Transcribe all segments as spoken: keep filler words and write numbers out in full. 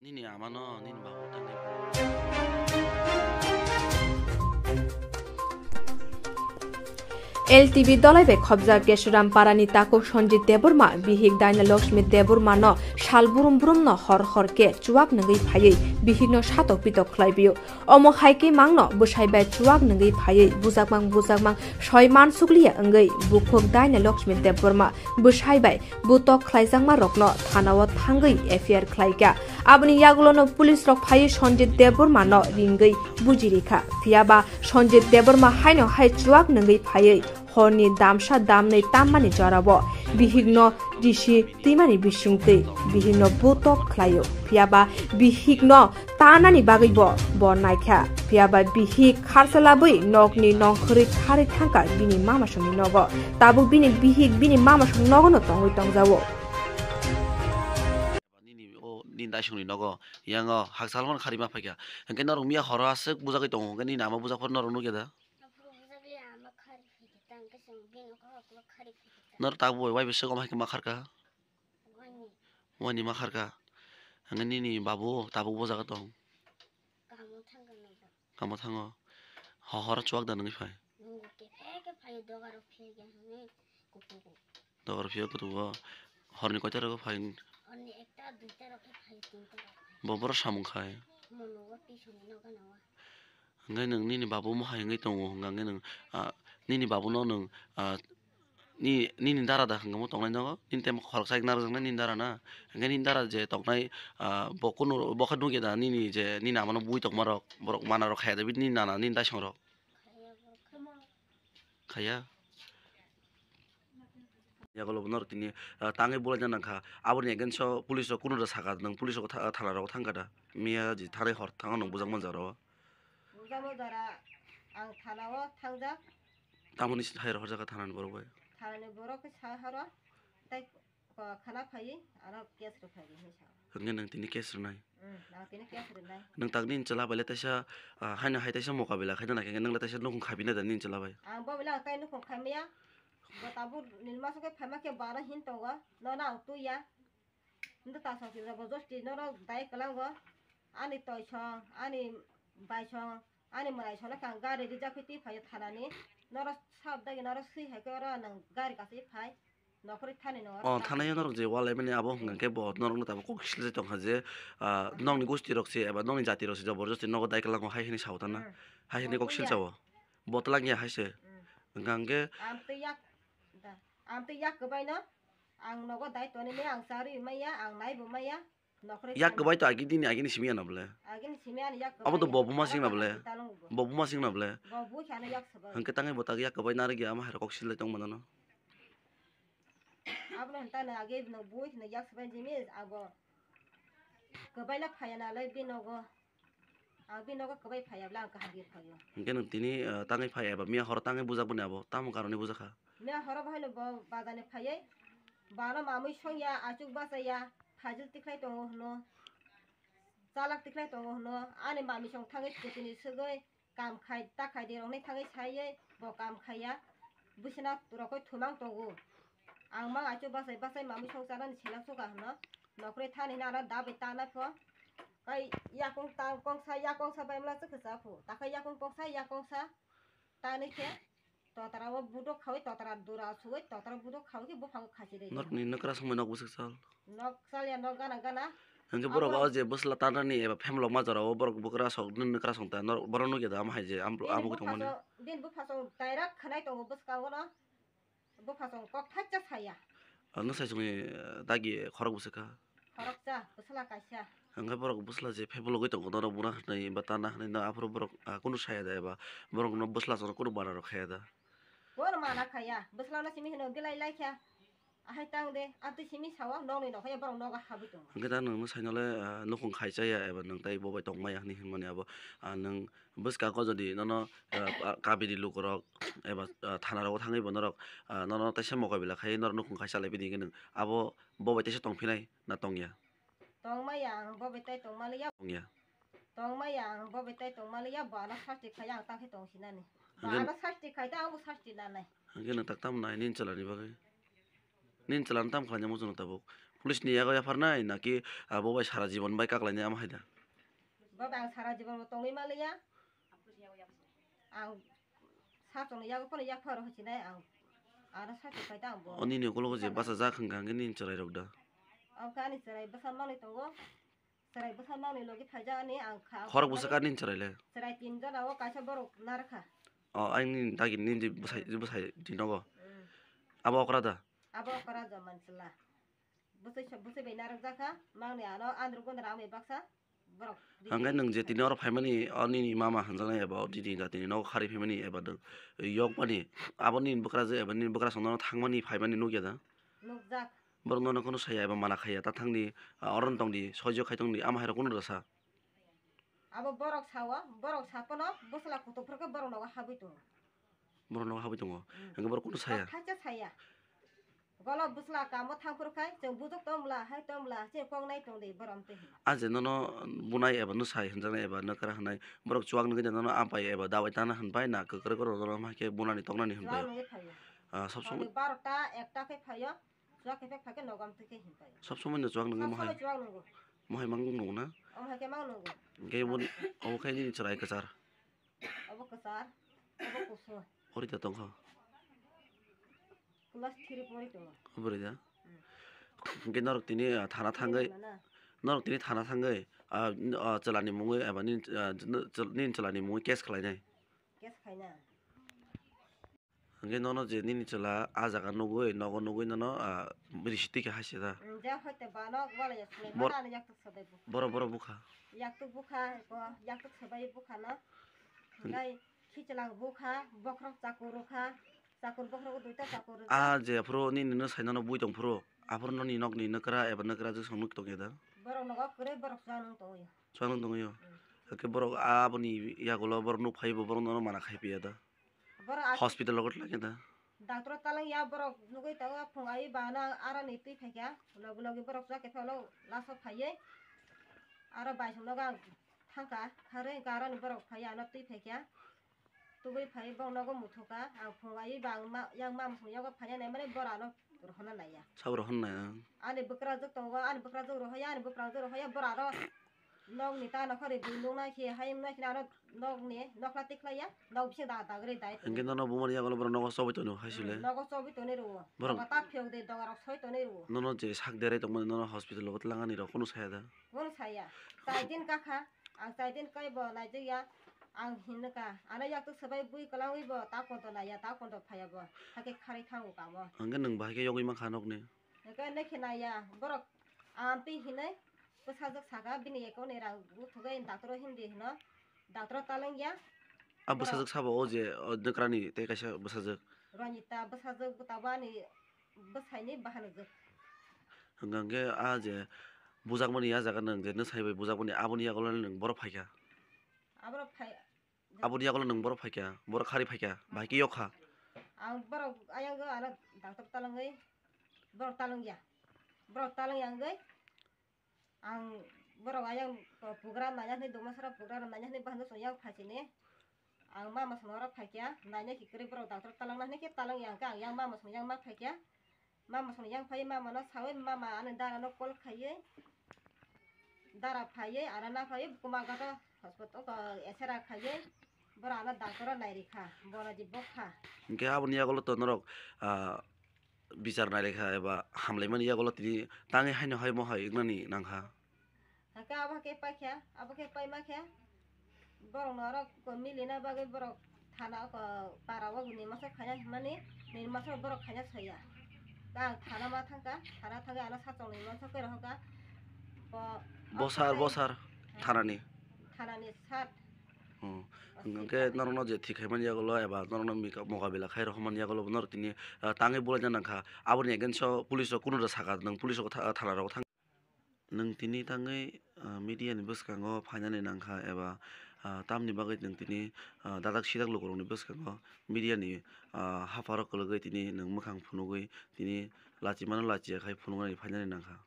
Nini amano nini babu tangnai. L T B dolai bai khobjak Kesuram parani takhuk Sanjit Debbarma bihik Daina Lakshmi Debbarma no sal brum brum no hor hor khe chuak nungwi phaiwi bihik no satok pitok khlai bio. Omo hai khe mangno bwsai bai chuak nungwi phaiwi bujakmang bujakmang soi mansukliya wngwi bukhuk Daina Lakshmi Debbarma bwsai bai butok khlaijakma rokno thana o thangwi F I R khlaikha. Aboni yagulono police rok phaiwi Sanjit Debbarma no ringwi bujirikha. Phiyaba Sanjit Debbarma haino hai chuak nungwi phaiwi horni damsa damnwi tammani jorao bihikno risi twimani bisingtwi bihikno butok khlaio. Phiyaba bihikno tanani bagwi bo, bo naikha. Phiyaba bihik kharsa labwi nokni nongkhorwi tharwi thangkha bini mamasongni nogo. Tabuk bini bihik bini mamasong nogono tongwi tongjago. Nini o nini daisongni nogo yango haksa halmani khari ma phaikha. Hwnkhe norok miya horo aswk bujagwi tongo, hwnkhe nini ama bujak phano norok nukya da? Aphuru bujagwi ama khari phaikha, tang khe chwng bini ukhuk ukhuk khari phaikha. Norok tabuk bai bai bwswk omo hai khe ma kharkha? Wani. Wani ma kharkha. Hwnkhe nini babu tabuk bo jaga tong? Kamo thangkha nokha. Kamo thango. Ho-, horo chuak da nungwi phai? Nungwi khe phai khe phai dogaro phai khe hwnwi kutugo. Dogaro phai kutugo. Horni koita rogo phai? Horni ekta, duita rok khe phai, tinta rok phai. Bo borok samung khai? Mono o tisoni nokha nokha. Hwnkhe nwng nini babu mohai wngwi tongo, hwnkhe nwng, ah, nini babuno nwng, ah, ni, nini dara da hwnkhe omo tongnai nogo, nini tei khoroksa narwkjaknai nini dara na, hwnkhe nini dara je tongnai, ah, bo kunu bo khe nukya da nini je nini amano bui tongmarok, borok manarok khaya da bini nana nini daisongrok? Khaya. Yagulo bo norok tini, ah, tangwi bulaina nangkha, aboni against o police rok kunu da sakha, nwng police rok tha-, thana rogo thangkha da, miya je thanai hor thango nwng bujak manjak rogo. Bujak manjak ra, ang thana o thangjak. Tamoni hai rohorjak kha thanani borok bai? Thanani borok khe sa horo, tei Ko khana phaiwi ano case rw phaiwi hinwi sa. Hwnkhe nwng tini case rwnai? Hmm, ang tini case rwnai. Nwng takni chwla bai le teisa, ah, haino hai teisa mokabila khaina nai khe nwng le teisa nukhung khaipina da nini chwla bai? Ang bo bela ang tai nukhung khaimaya. Bo tabuk nini masa khe phaima khe bara hin tongo. Nono ang tuya. Nda ta song khe jabo josti nono dai kwlango. Ani toisong, ani baisong, ani mwnaisong no khe ang gari rijak phi twi phaiyo thanani. Noro sab dagi noro swi hai khe oro nwng gari kasui phai. Nokhorwi thani no oro. Oh, thanai norok je wal emani abo hwnkha khe bo norokno tabuk kok silwi tongkha je, ah, nokni gosti rok se eba nokni jati rok se jabor josti nogo dai kwlango hai hwnwi sao tana. Hmm. Hai hwnwi kok silchao. Bo twlangya hai se. Hmm. Hwnkha hwnkhe. Ang twi yak, da. Ang twi yak kwbai no. Ang nogo dai tonwi maya, ang charwi maya, ang naibo maya. Yak kwbai to agini, agini simi ano bole. Agini simi ano yak kwbai. Abo to bo buma sing na bole. Bo buma sing na bole. Bo bu khana yak sabai. Hwnkhe tangwi bo tak yak kwbai narwk ya, ama hai rok kok silai tong mano no. Abo no hwnta no age no bu no yak sabai jimi abo. Kwbai la phaya na lai binogo. Ang binogo kwbai phaya bla ang kaham bir phaio. Hwnkhe nwng tini, ah, tangwi phai eba miya horo tangwi bujak boni abo. Tamo karoni bujak kha? Miya horo bo haino bo bazar ni phaiwi. Bano mamwi songya, achuk bachaya, phajil tikhlai tongo hwno. Chalak tikhlai tongo hwno. Ani mamisong thangwi kutini swgwi kam khai, ta khai di rokni thangwi saiwi bo kam khaiya. Bwsina rokoi thumang tongo. Ang mang achuk bachai bachai mamwi song chanani selak suka hwno. Nokhrwi thani hwnwi ano dabai tanai pho. Kai yakung tang kongsa, yakungsa bai mla chwkhe cha phu. Takhai yakung kongsa, yakungsa. Tanwi khe. Totara o budok khawi, totara dura suwi, totara budok khawi khe buphango khachirwi. Norokni nokra songmai nok bwswk sal. Nok salya nok gana gana. Hwnkhe borok o je bwsla tanani eba phemlok ma jora o borok bwkrasong nokra song ta norok borok nukya da ama hai je ambo tongmani. Bini bupha song direct khwnai tongo bwskango no. Bupha song kok thaisa saya. Ano sai songni dagi khorok bwswk kha. Khoroksa, bwsla kaisa. Hwnkhe borok bwsla je phaibologwi tongo, norok buna hwnwi ba tana hwnwi no aphuru borok, ah, kunu saya da eba borokno bwsla chwngno kunu mana rok khaya da? Bono mana khaya, bwslano simi hwno belai lai kha. Ahai tang de, amtwi simi sao, nokni nokha ya borok nogo habwi tongo. Hwnkhe da nwngno saino le, ah, nukhung khai chaya eba nwng tai bo bai tongmaya hwnwi hwnmani abo, ah, nwng bwskango jodi nono, ah, ah, kabini lukurok eba, ah, thana rogo thangwi bo norok, ah, nono teisa mokabila khai norok nukhung khai chalai bini hwnkhe nwng abo bo bai teisa tongphinai na tongya? Tongmaya ang bo bai tai tongmaliya. Tongya. Tongmaya ang bo bai tai tongmaliya, bo ano sasti khai ang ta khe tongsinani. Bo ano sasti khai ta ang bo sasti nanai. Hwnkhe nwng tak tam nai nini chwlani bagwi? Nini chwlano tam khlaina muchungno tabuk? Police ni yago yapharnai naki, ah, bo bai sara jibon bai kaklainai ama hai da? Bo bai ang sara jibon bo tongwi maliya. Ang sa tongni yago phano yapharo hochinai ang. Aro sa tongpai ta ang bo. O nini ukologo je basa jak hwnkha hwnkhe nini chwrai rok da? Ang khe ani chwrai bwsa manwi tongo. Chwrai bwsa manwi logi phaijak ani ang kha. Khorok bwsa kha nini chwrai le? Chwrai tin jona o kaisa borok narwkha. O, ang nini dagi nini bwsai, bwsai tinogo. Mm. Abo okra da? Abo okra da mansla. Bwsai sa-, bwsai bai narwk jakha, mangni ano andro gondra amai baksa borok. Hwnkhe nwng je tini oro phaimani, o nini mama hwnjaknai eba o nini jatini nogo khari phaimani eba nwng yokmani, abo nini bwkrajwk eba nini bwkrajwk nono thangmani phaimani nukya da? Nukjak. Borok nono kheno saya eba mana khaya, ta thangdi, a, oro tongdi, soijo khai tongdi, ama hai rok kunu rwsa. Abo borok sao, borok sapono bwsla kutuk phwrwkhe borok nogo habwi tongo. Borok nogo habwi tongo. Mm. Hwnkhe borok kunu saya? Kok thaisa saya. Golo bwsla kamo thang phuru khai, chwng bujuk tong bwla, hai tong bwla, chini kok nai tong di, borom twi hino. A je nono bunai eba nwsai hwnjaknai eba nwkra hwnai, borok chuwak nungwi de nono ampai eba dawai tana hwnpai na kwkrwk oro nono ma khe bunani toknani hwnpai. Chuwak nungwi phaio. Ah, sob somoi. Hwnwi barota, ekta khe phaio, chuwak khe phek phai khe nogo amtwi khe hwnpai. Sob somoi no chuwak nungwi mohai. Sob somoi chuwak nungo. Mohai mang nungo na? Omo hai khe mang nungo. Hwnkhe obo, obo khe nini chwrai kwchar. Obo kwchar, obo kusu. Ori da tongkha. Class three pori tongo. Obori da? Mm. Hwnkhe norok tini, ah, thana thangwi, tini mana? Norok tini thana thangwi, ah, n-, ah, chwlani mungwi eba nini, ah, n-, chwl-, nini chwlani mungwi case khlainai? Case khaina. Hwnkhe nono je nini chwla ah jaga nugwi, nogo nugwi nono, ah, risi twi kha hai se da? Mm, je hoite ba nok wala ya swnai bor-, mana ani yaktuk sabai bukha. Boro, boro bukha? Yaktuk bukha, ko yaktuk sabai bukha no. Hwnkhe khichwlang bukha, bokhorok chakur rwkha, chakur bokhorok duita chakur rwjak. Ah, je aphuru nini nwsai nono bui tong phuru, aphuru noni nokni nwkra eba nwkra jwk song nuk tongya da? Borok nogo kwrwi borok chuwak nung tongwi. Chuwak nung tongwi o? Mm. Hwnkhe borok aboni yagulo borok nuk phai bo borok nono mana khai piya da? Borok as- Hospital logo twlangya da? Doctor talangya borok nugwi tongo phung ai bana aroni twi phaikha logi logi borok chuwak khe phano laso phaiwi aro baisong nogo ang thangkha kharwi hwnkhe aroni borok phaiya ano twi phaikha. Tubui phai bong nogo muthukha, ang phungai bang ma, yang ma musung yago phaiya nai mani bora no rohorna naiya. Sabo rohorna naiya. Ani bwkrajwk tongo, ani bwkrajwk rohoya, ani bwkrajwk rohoya, bora ro nok ni ta nokha ri bui nung nai khe, hayung nai khe aro nok ni nokla tikhlaiya, nok bising da dagri dai. Hwnkhe nono bumani yago boro nogo chobwi tonwi hai sile. Hmm, nogo chobwi tonwi rwo. Borok. Doga ta phiyok de, doga rok soi tonwi rwo. Nono je sak derai tongmani nono hospital logo twlangani rok kunu saya da? Kunu saya. Chai din kakha, ang chai din kai bo naijak ya. Ang hinwi ka, ano yaktuk swbai bui kwlangwi bo ta konto naiya, ta konto phaiya bo, hakhe kharwi thango kamo. Hwnkhe nwng bahai khe yogwi mankha nokni? Hwnkhe nokhe naiya, borok amtwi hinwi bwsajwk saka, bini account ni rang buthugwi doctor o himdi hino, doctor o talangya. A borok bwsajwk sabo o je, o nwkrani tei kaisa bwsajwk? Ranjita bwsajwk bwtabo ani bwsaini bahanajwk. Hwnkhe a je bujakmani a jaga nwng je nwsai bai bujakmani aboni yagulo nwng borok phaikha? Aborok phai- Aboni yagulo nwng borok phaikha, borok khari phaikha, bahai khe yokha. Ang borok ayang ano doctor talangwi, borok talangya. Borok talangya wngwi ang borok ayang pugra nanya hwnwi, duma sara pugra nanya hwnwi bahai song yang phaisini. Ang mama song oro phaikha, naina kikwrwi borok doctor talangna hwnwi khe talangya hwnkhe ang yang mama song yang ma phaikha. Mama song yang phai, mama no sawi, mama ani dara no call khaiwi, dara phaiwi, ana na phaiwi, kuma gato hospital ko esera khaiwi, bora ano doctor o nairikha, bora ji bokha. Hwnkhe aboni yagulo to norok, ah, bichar nairikha eba hamlaimani yagulo tini tangwi haino hai mohai wngnani nangkha. Hake abo khe paikha, abo khe paima khe borok norok ko milina bagwi borok thana o ko para o ni masa khaina himani ni masa borok khaina soya. Ka ang thana ma thangka, thana thangwi ano sachong ni masa khe rohoka. Bo Bosar, bosar, thanani. Thanani sat. Hmm. Hwnkhe norokno je thik khaimani yagulo eba norokno mika-, mokabila khai rohormani yagulo norok tini, ah, tangwi bulaina nangkha. Aboni against o police rok kunu da saka, nwng police rok tha-, thana rok thang. Nwng tini tangwi, ah, media ni bwskango phainani nangkha eba, ah, tamni bagwi nwng tini, ah, dadak sidak lukurokni bwskango media ni, ah, hapharo kwlwgwi tini nwng mwkhang phunugwi tini lachimano lachiya khai phunuknani phainani nangkha.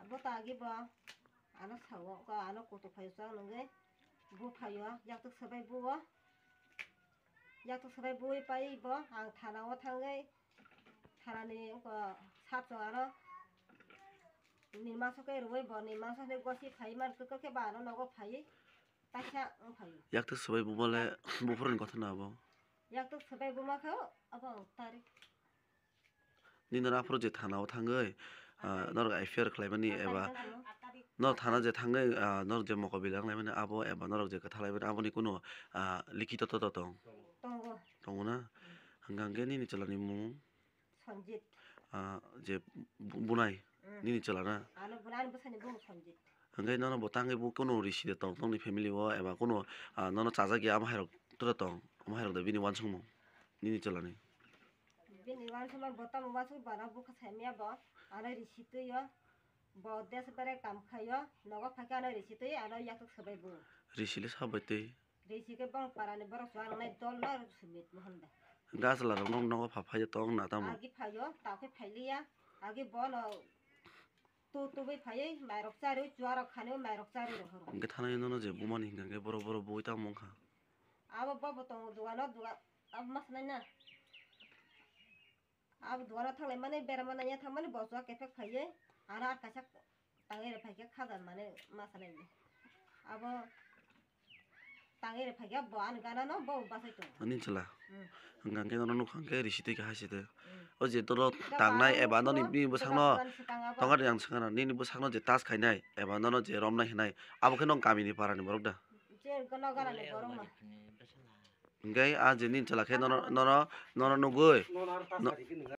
Abo ta agi bo ano sao, ko ano kutuk phaio chwng nungwi bo phaio yaktuk swbai bo. Yaktuk swbai bui pai bo ang thana o thangwi thanani wngkha Thap chwng ano ni mangso khe rwui bo ni mangso ni gosi phai man khe khe ba ano nogo phai. Kaisa wng phai. Yak twi swbai buma le buphuruni gothono abo. Yak twi swbai buma khe abo tari. Nini norok aphuru je thana o thangwi, ah, norok F I R khlaimani eba norok thana je thangwi, ah, norok je mokol bilang laimani abo eba norok je kwtha laimani aboni kunu, ah, likhito to tong? Tongo. Tongo na? Hwnkha hwnkhe nini chwlani mung? Sanjit. Ah, je bu-, bunai, mm, nini chwla na? Ano bunai bwsani bung Sanjit. Hwnkhe nono bo tangwi bo kunu risi de tong tongni family o eba kunu, ah, nono chajak ya amo hairok tura tong? Amo hairok da bini uansukmung nini chwlani? Bini uansukmung bo tamo uansuk bara bukha saimaya bo, ano risi twi o, bo des bare kam khai o, nogo phai khe ano risi twi ano yathok swbai bo. Risi le sabai twi? Risi khe bang parani borok chwla nangnai dol no sumit mohon bai. Hwnkhe achwla rok nok nogo pha phai tong na tamo? Agi phai o, ta khe phai liya, agi bono Tu tubui phaiwi mairok charwi chuarok khanwi mairok charwi rohoro. Hwnkhe thanai nono je bumani hwnkha khe borok borok bui tamo wngkha. Abo bobo tongo dogano dogan abo ma sanai na. Abo dogano thanglai mani berama naiya thangmani bo chuak kephek phaiwi aro a kaisa tangwi rw phaikhe khajan mani ma sanai. Abo Tangwi rw phaikhe bo ani gana no bo bachai tongo. Ani chwla. Hmm. Hwnkha khe nono nukha khe risi twi khe hai se de. Hmm. O je toro tangnai eba noni bini bwsakno tongo de ang swkang abo. Tongkha de ang swkang nini bwsakno je touch khainai eba nono je romnai hinai abo khe nong kamini parani borok da? Je gana gana ni borok ma. Hwnkhe a je nini chwla khe nono, nono, nono nugwi.